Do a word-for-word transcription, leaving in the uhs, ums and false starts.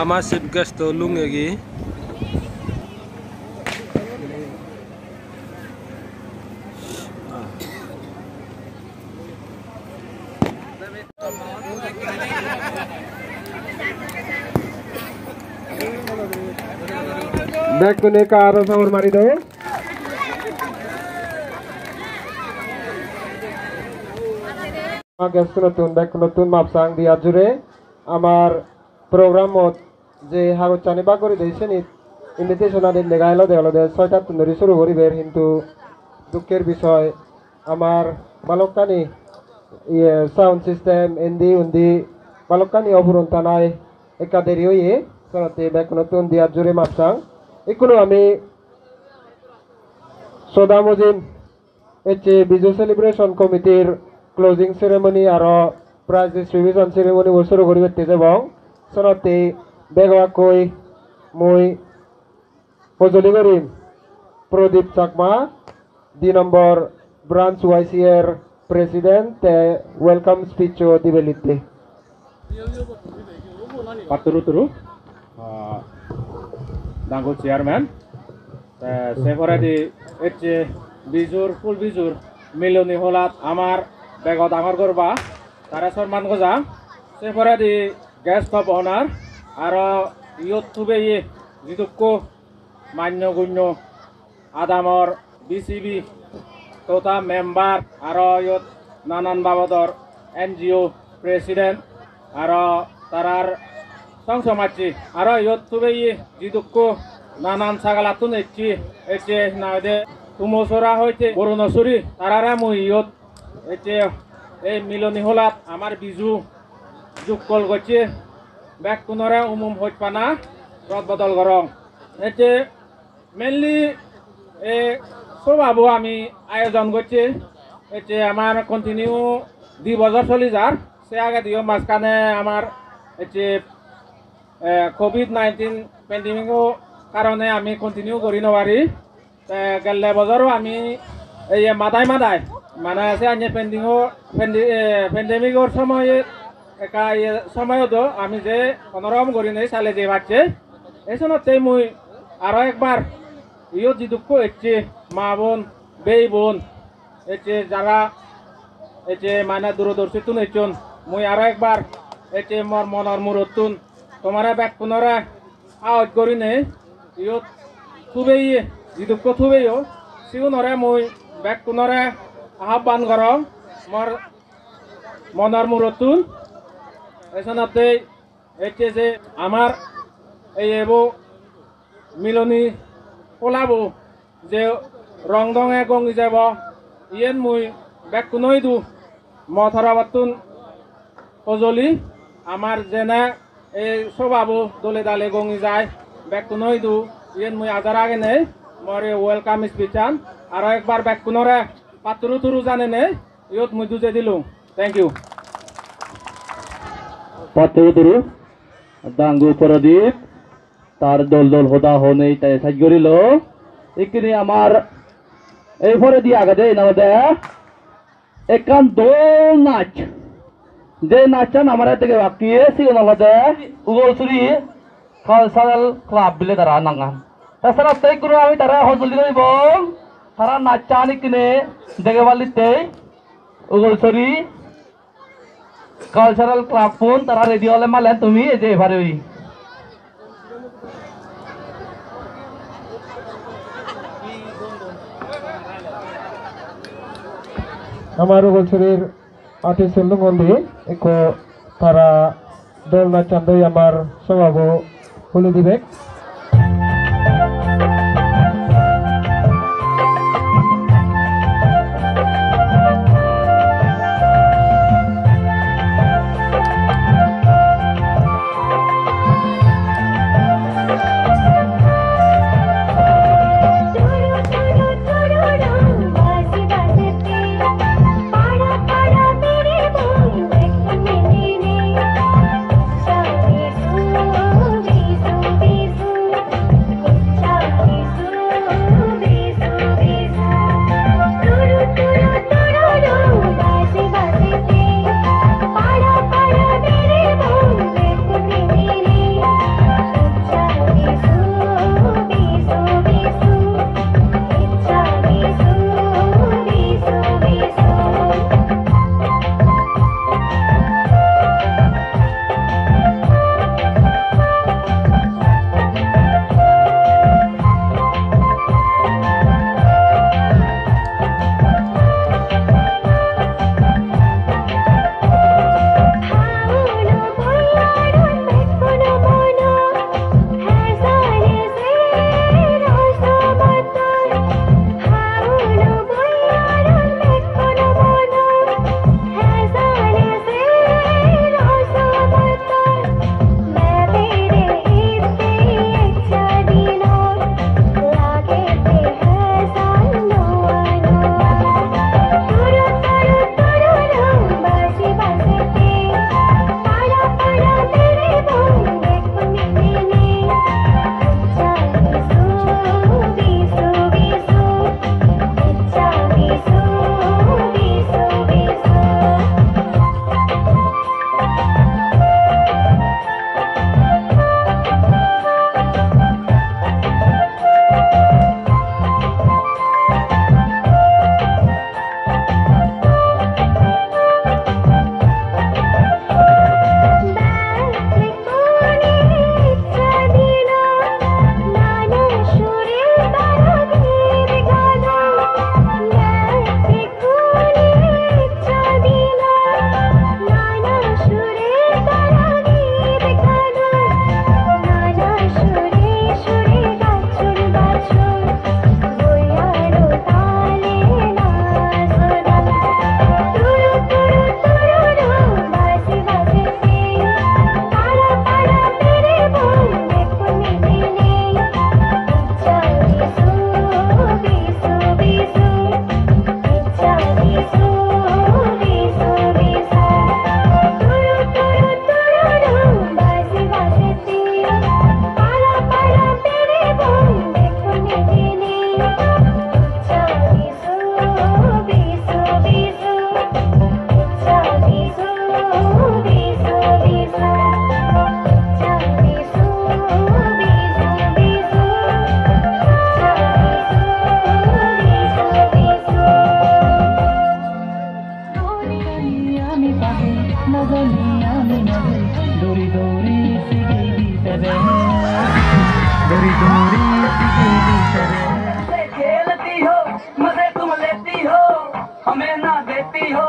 Ama chief guest-o lungegi. Bekkune ekka aro sabur mari do. Guest-unottun bekkunottun map sang di at jure. Amar program-ot je hagojani bag guri de, senit invitation-ani lega elode olode soitattun dhuri suru guriber, hintu dukker bisoy amar balokkani iye sound system indi undi balokkani opuron tanai ekka deri oye, senotte bekkunottun di at jure map sang. Ikkunu ami Soda Mujim Ecche Biju Celebration Committee-r closing ceremony aro prize distribution ceremony bo suru guribatte jebong. Senotte bego akkoi mui hojoli gorim Pradip Chakma, di nombor branch Y C A-r president, te welcome speech-o dibelitte. Patturu turu, ah, dangu chairman. Te se poredi ecche Bijur, Phul Bijur miloni holat amar bego dangor gorba, tare sorman gojang. Se poredi guest of honor, aro iyot tubeye jidukko manyo gunyo adamor B C B tota member, aro iyot nanan babodor N G O president, aro tarar song somajje, aro iyot tubeye jidukko nanan sagalattun ecche, ecche hi nang hoide Tumosora hoite Borunosuri, tarare mui iyot ecche ei miloni holat amar Biju jukkol gocche, bekkunore umum hojpana rod bodol gorong. Ecche mainly, e, sobabo ami ayojon gocche. Ecche amar continue di bojor soli jar. Se agediyo majhane amar ecche, e, covid nineteen pandemic-o karone ami continue guri no pari. Te gelle bojoro ami, eye, madai madai, mane se anye pending-o, pendi-, e, pandemic-or somoye, ekka iye somoyot do ami je hono rokom gurinei sale jei pacche. Ei sonottei mui aro ekbar iyot jidukko ecche ma bon, bei bon, ecche jara ecche mane durodorsittun ecchon, mui aro ekbar ecche mor monor murottun tomare bekkunore aoj gurinei iyot tubeye, jidukko tubeyo, sigunore mui bekkunore ahobban gorong mor monor murottun. Esonattei ecche je amar eyebo miloni polabo je rong donge gongi jebo, iyen mui bekkuno idu mo torobottun hojoli, amar jene ei sobabo dole dale gongi jai, bekkuno idu iyen mui aja ragenei mor ei welcome speech-an aro ekbar bekkunore patturu turu janenei iyot mui duje dilung. Thank you. Patturu turu, dangu Pradip, tar dol dol hoda honei te saj gorilo. Ikkini amar ei poredi agede, ena olode ekkan dol nach. Je nachan amare dege bakki, sigun olode Ugolsuri Cultural Club bile tara nangan. Ta saratte ikkunu ami tara hojoli goribong. Tara nachan ikkine dege ballitte Ugolsuri Cultural Club-un tara ready ole malen tumi eje pare oi. Amar Ugolsurir artist-un lungon di, ekko tara dol nachan doi amar sobabo huli dibek. दौड़ी दौड़ी सिगेई दी तेरे, दौड़ी दौड़ी सिगेई दी तेरे। खेलती हो, मजे तुम लेती हो, हमें ना देती हो।